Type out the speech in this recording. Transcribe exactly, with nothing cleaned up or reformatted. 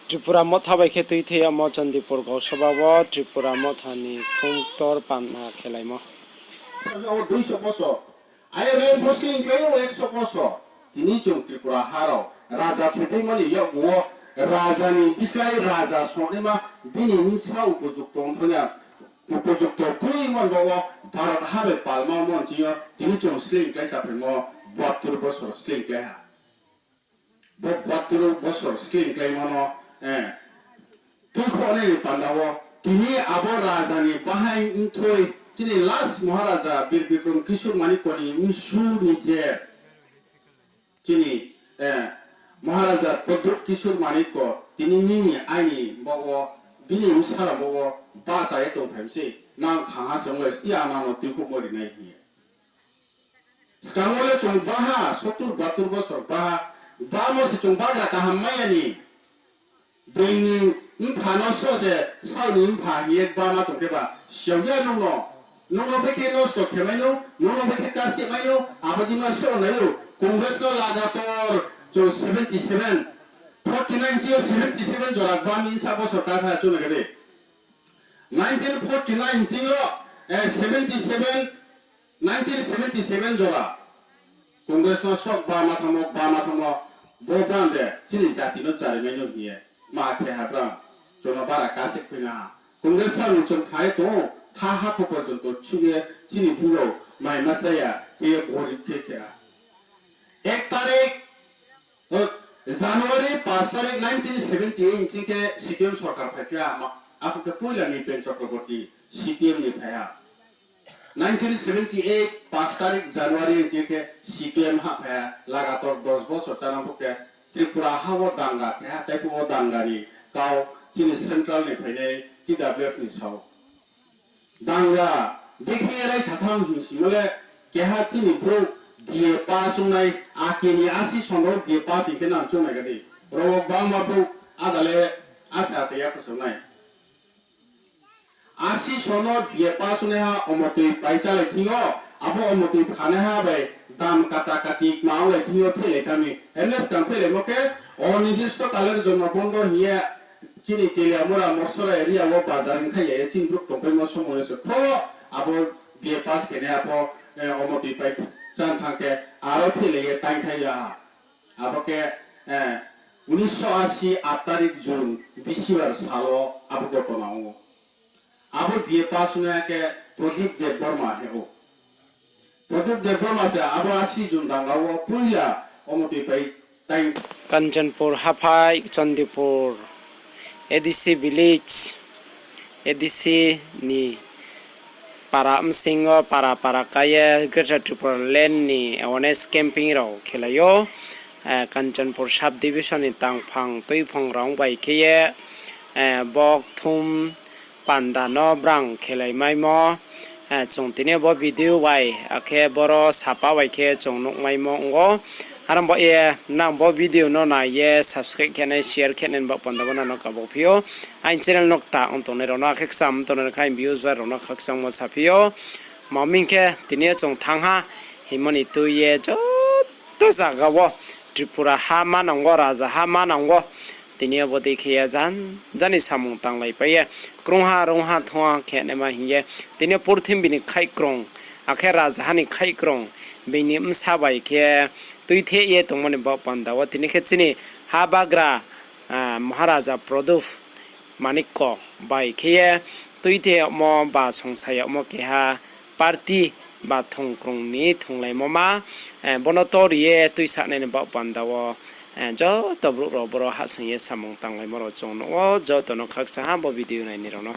Tripura Motha bai khe tuithei yagmo Chandipur Gausoba wo Tripura Motha ni thumktor panna khelaimo. Duiso bosor. Ai reinforcing khe o ekso bosor. Tini chung Tripura ha rao raja thoipaimo ni yakgu wo raja ni bislái raja songnaima bini bsa upojukto ongphaina, upojukto kroi man bo wo Bharat ha bai palma mon ching yo tini chung sleing klái saphaimo bahattur bosor sleing klái ha. Bo bahattur bosor sleing kláimo no, eh, tuikhouhnai ni panda wo, tini abo raja ni bahaing mthoi, chini last Maharaja Bir Bikram Kishore Manikya ni msu ni je, chini, eh, Maharaja Pradyut Kishore Manikya, tini nini aini bo wo, bini bsa rao bo wo, bahcha ye tongphai mi se, nang thangha se onglaisi, ang nang no tuikhouhmo rinai hing ye. Skang wo le chung baha, sottur bahattur bosor baha, bamo se chung bagra kaham mai ya ni. Being ni mpha no so se, sao ni mpha hing ye bama tong khe ba, siao ya nung no. Nung no bekhe nosto khe mai no, nung no bekhe kasih mai no, abo di ma so nai ou, Congress no lagator chung seventy seven, forty nine ching yo seventy seven jora bami sa bosor ka tha chung nai khe di. Nineteen forty nine ching yo, eh, seventy seven, nineteen seventy seven jora Congress no sok bama thangmo, bama thangmo, bo bande chini jati no chari mai no hing ye, ma khe ha brang, chung no bara kasih khuina ha. Congress rao ni chung phai tong ou, tha ha pho porjonto chuk ye chini bru rao mai ma cha ya, khe ye gorib khe khe ha. Ek tarik, January পাঁচ তারিখ nineteen seventy eight ching khe C P M sorkar phai khe ama, aphuh khe poila Nripen Chakraborty C P M ni phai ha. Nineteen seventy eight পাঁচ তারিখ January ching khe C P M hahphai ha, lagator দশ বছর chanang phuh khe Tripura ha wo danga khe ha, taiphuh wo danga ni kau chini central ni phainai T W F ni sao. Danga, bikhe ye lai sathang hing simo le, keha chini brouh B A pass ongnai, akhe ni asi sono B A pass hing khe nang choungnai kha di. Ro wo gbangma brouh ada le asa acha ya kho songnai. Asi sono B A pass ongnaiha omotoi pai chálai thing yo, abo omotoi phanaiha bai dam kata kati kma onglai thing yo phehlai tha mi. Hemle skang phehlaimo khe, onidisto kalen jonmo bondo hing ye, chini Teliamura Morsora area wo bazar ongkhai ya ye chini brouh tongpaimo somoi yo se pho abo B A pass khe nai apho, eh, omotoi pai chán thanng khe aro phehlai ye taingthai ya ha. Abo khe, eh, উনিশশো আশি আট তারিখ June bisibar sal wo abo ঘটনা ong ou. Abo B A pass ongnaiha khe Pradip Debbarma hing ou. Pradip Debbarma se abo asi June danga wo poila omotoi pai tai. Kanchanpur haphai Chandipur A D C village, A D C ni para bsing yo para para kái ye Greater Tipraland ni awareness camping rao khelai ou. Eh, Kanchanpur sub division ni tangphang tuiphang rao bai khe ye, eh, bo kthum panda no brang khelai maimo, eh, chung tini bo video bai, akhe boro sapa bai khe chung nuh maimo ong ou. Aro bo ye nang bo video no nai ye subscribe khe nai, share khe nai ni baoh panda wo nang no kabo phi ou. Aini channel no kta ong tongnai rao no, akhe kcham tongnai rao khe aini views bai rao no khakchangmo saphi ou. Ma ming khe tini yo chung thanng ha hingmo ni tui ye joto zaga wo Tripura ha manang wo, raja ha manang wo. Tini yo bodei khe ye jan jani samung tanglai pai ye, krungha rungha thungha khe naima hing ye, tini yo purthimbi ni khaihkrung, akhe rajaha ni khaihkrung, bini bsa bai khe tuitheh ye tongmo ni baoh panda wo tini khe chini ha bagra, ah, Maharaja Pradyut Manikya bai khe ye tuitheh yagmo ba songsa yagmo keha party ba thongkrung ni thunglaimo ma, eh, bono tori ye tuisanai ni baoh panda wo, eh, joto brouh rao boro hahsoing ye samung tanglaimo rao chung nuh ou, joto no khakchang ha bo video nai ni rao no.